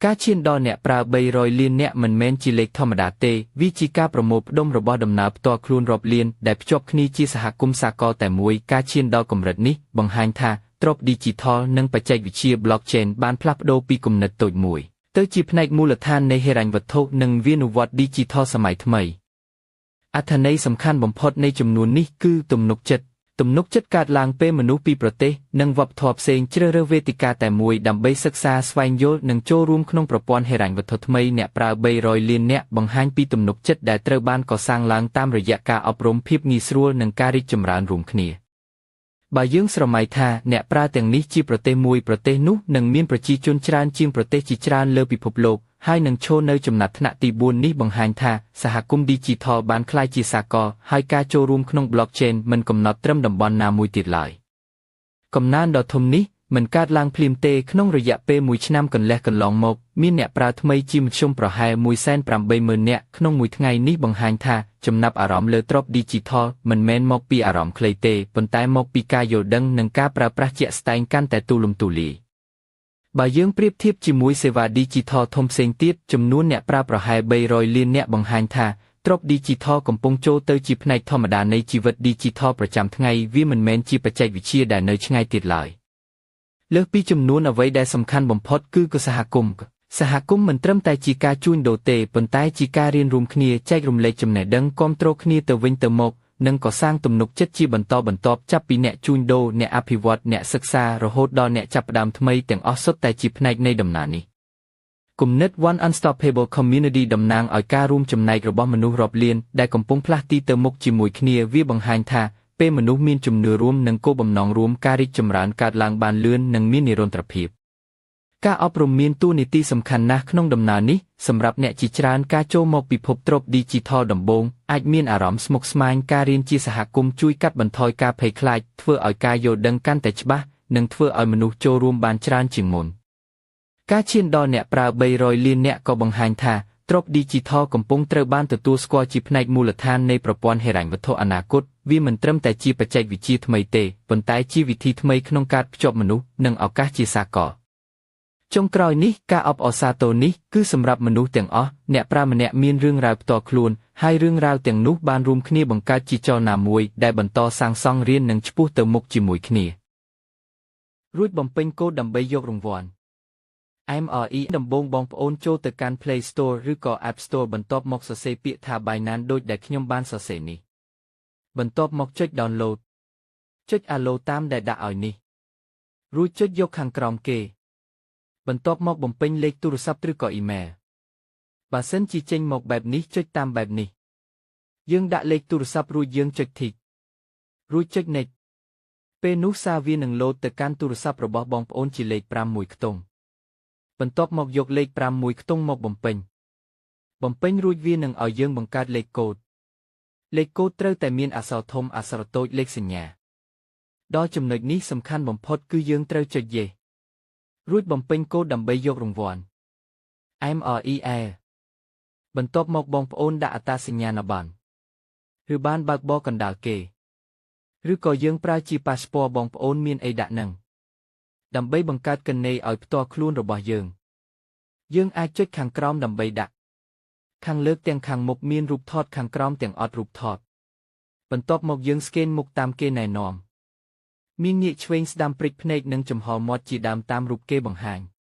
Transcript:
ការឈានដល់អ្នកប្រើ300លានអ្នកមិនមែនជាលេខធម្មតាទេវាជាការប្រមូលផ្ដុំរបស់ដំណើរផ្ទាល់ខ្លួនរាប់លានដែលភ្ជាប់គ្នាជាសហគមន៍សាកលតែមួយការឈានដល់កម្រិតនេះបង្ហាញថាទ្រព្យ Digital និងបច្ចេកវិទ្យា Blockchain បានផ្លាស់ប្ដូរពីគំនិតតូចមួយទៅជាផ្នែកមូលដ្ឋាននៃហិរញ្ញវត្ថុនិងវានុវត្តន៍ Digital សម័យថ្មីអត្ថន័យសំខាន់បំផុតនៃចំនួននេះគឺទំនុកចិត្តទំនុកចិត្តកើតឡើងពេលមនុស្សពីប្រទេសនិងវប្បធម៌ផ្សេងជ្រើសរើសវេទិកាតែមួយដើម្បីសិក្សាស្វែងយល់និងចូលរួមក្នុងប្រព័ន្ធហិរញ្ញវត្ថុថ្មីអ្នកប្រើ300លានអ្នកបង្ហាញពីទំនុកចិត្តដែលត្រូវបានកសាងឡើងតាមរយៈការអប់រំភាពងាយស្រួលនិងការរីកចម្រើនរួមគ្នាបើយើងស្រមៃថាអ្នកប្រើទាំងនេះជាប្រទេសមួយប្រទេសនោះនឹងមានប្រជាជនច្រើនជាងប្រទេសជាច្រើនលើពិភពលោកហើយនឹងឈរនៅចំណាត់ថ្នាក់ទី4នេះបង្ហាញថាសហគមន៍ Digital បានក្លាយជាសាកលហើយការចូលរួមក្នុង Blockchain មិនកំណត់ត្រឹមតំបន់ណាមួយទៀតឡើយកំណើនដ៏ធំនេះមិនកើតឡើងភ្លាមទេក្នុងរយៈពេលមួយឆ្នាំកន្លះកន្លងមកមានអ្នកប្រើថ្មីជាមធ្យមប្រហែល180,000នាក់ក្នុងមួយថ្ងៃនេះបង្ហាញថាចំណាប់អារម្មណ៍លើទ្រព្យ Digital មិនមែនមកពីអារម្មណ៍ខ្លីទេប៉ុន្តែមកពីការយល់ដឹងនិងការប្រើប្រាស់ជាក់ស្ដែងកាន់តែទូលំទូលាយបើយើងប្រៀបធៀបជាមួយសេវា Digital ធំផ្សេងទៀតចំនួនអ្នកប្រើប្រហែល300លានអ្នកបង្ហាញថាទ្រព្យ Digital កំពុងចូលទៅជាផ្នែកធម្មតានៃជីវិត Digital ប្រចាំថ្ងៃវាមិនមែនជាបច្ចេកវិទ្យាដែលនៅឆ្ងាយទៀតឡើយលើសពីចំនួនអ្វីដែលសំខាន់បំផុតគឺកសហគមន៍សហគមន៍មិនត្រឹមតែជាការជួញដូរទេប៉ុន្តែជាការរៀនរួមគ្នាចែករំលែកចំណេះដឹងគាំទ្រគ្នាទៅវិញទៅមកនិងកសាងទំនុកចិត្តជាបន្តបន្ទាប់ចាប់ពីអ្នកជួញដូរអ្នកអភិវឌ្ឍអ្នកសិក្សារហូតដល់អ្នកចាប់ផ្ដើមថ្មីទាំងអស់សុទ្ធតែជាផ្នែកនៃដំណើរនេះគំនិត One Unstoppable Community តំណាងឲ្យការរួមចំណែករបស់មនុស្សរាប់លានដែលកំពុងផ្លាស់ទីទៅមុខជាមួយគ្នាវាបង្ហាញថាពេលមនុស្សមានជំនឿរួមនិងគោលបំណងរួមការរីកចម្រើនកើតឡើងបានលឿននិងមាននិរន្តរភាពការអប់រំមានតួនាទីសំខាន់ណាស់ក្នុងដំណើរនេះសម្រាប់អ្នកជាច្រើនការចូលមកពិភពទ្រព្យ Digital ដំបូងអាចមានអារម្មណ៍ស្មុគស្មាញការរៀនជាសហគមន៍ជួយកាត់បន្ថយការភ័យខ្លាចធ្វើឲ្យការយល់ដឹងកាន់តែច្បាស់និងធ្វើឲ្យមនុស្សចូលរួមបានច្រើនជាងមុនការឈានដល់អ្នកប្រើ300លានអ្នកក៏បង្ហាញថាទ្រព្យ Digital កំពុងត្រូវបានទទួលស្គាល់ជាផ្នែកមូលដ្ឋាននៃប្រព័ន្ធហិរញ្ញវត្ថុអនាគតវាមិនត្រឹមតែជាបច្ចេកវិទ្យាថ្មីទេប៉ុន្តែជាវិធីថ្មីក្នុងការភ្ជាប់មនុស្សនិងឱកាសជាសាកលចុងក្រោយនេះការអបអរសាទរនេះគឺសម្រាប់មនុស្សទាំងអស់អ្នកប្រើម្នាក់មានរឿងរ៉ាវផ្ទាល់ខ្លួនហើយរឿងរ៉ាវទាំងនោះបានរួមគ្នាបង្កើតជាចលនាមួយដែលបន្តសាងសង់រៀននិងឆ្ពោះទៅមុខជាមួយគ្នារួចបំពេញកូដដើម្បីយករង្វាន់ MRE ដំបូងបងប្អូនចូលទៅកាន់ Play Store ឬក៏ App Store បន្ទាប់មកសរសេរពាក្យថា Binance ដូចដែលខ្ញុំបានសរសេរនេះបន្ទាប់មកចុច Download ចុច Allow តាមដែលដាក់ឲ្យនេះរួចចុចយកខាងក្រោមគេបន្ទាប់មកបំពេញលេខទូរស័ព្ទឬក៏អ៊ីមែលបើសិនជាចេញមកបែបនេះចុចតាមបែបនេះយើងដាក់លេខទូរស័ព្ទរួចយើងចុច Tick រួចចុច Next ពេលនោះសារវានឹងលោតទៅកាន់ទូរស័ព្ទរបស់បងប្អូនជាលេខ5មួយខ្ទង់បន្ទាប់មកយកលេខ5មួយខ្ទង់មកបំពេញបំពេញរួចវានឹងឲ្យយើងបង្កើតលេខកូដលេខកូដត្រូវតែមានអក្សរធំអក្សរតូចលេខសញ្ញាដល់ចំណុចនេះសំខាន់បំផុតគឺយើងត្រូវចុច Yes រួចបំពេញកូដដើម្បីយករង្វាន់ MREL បន្ទាប់មកបងប្អូនដាក់អត្តសញ្ញាណប័ណ្ណឬបានបើកបរកណ្ដាលគេឬក៏យើងប្រើជាប៉ាសពតបងប្អូនមានអីដាក់នឹងដើម្បីបង្កើតគណនីឲ្យផ្ទាល់ខ្លួនរបស់យើងយើងអាចចុចខាងក្រោមដើម្បីដាក់ខាងលើទាំងខាងមុខមានរូបថតខាងក្រោមទាំងអត់រូបថតបន្ទាប់មកយើង scan មុខតាមគេណែនាំមានងាកឆ្វេងស្ដាំព្រិចភ្នែកនិងចំហមាត់ជាដើមតាមរូបគេបង្ហាញ។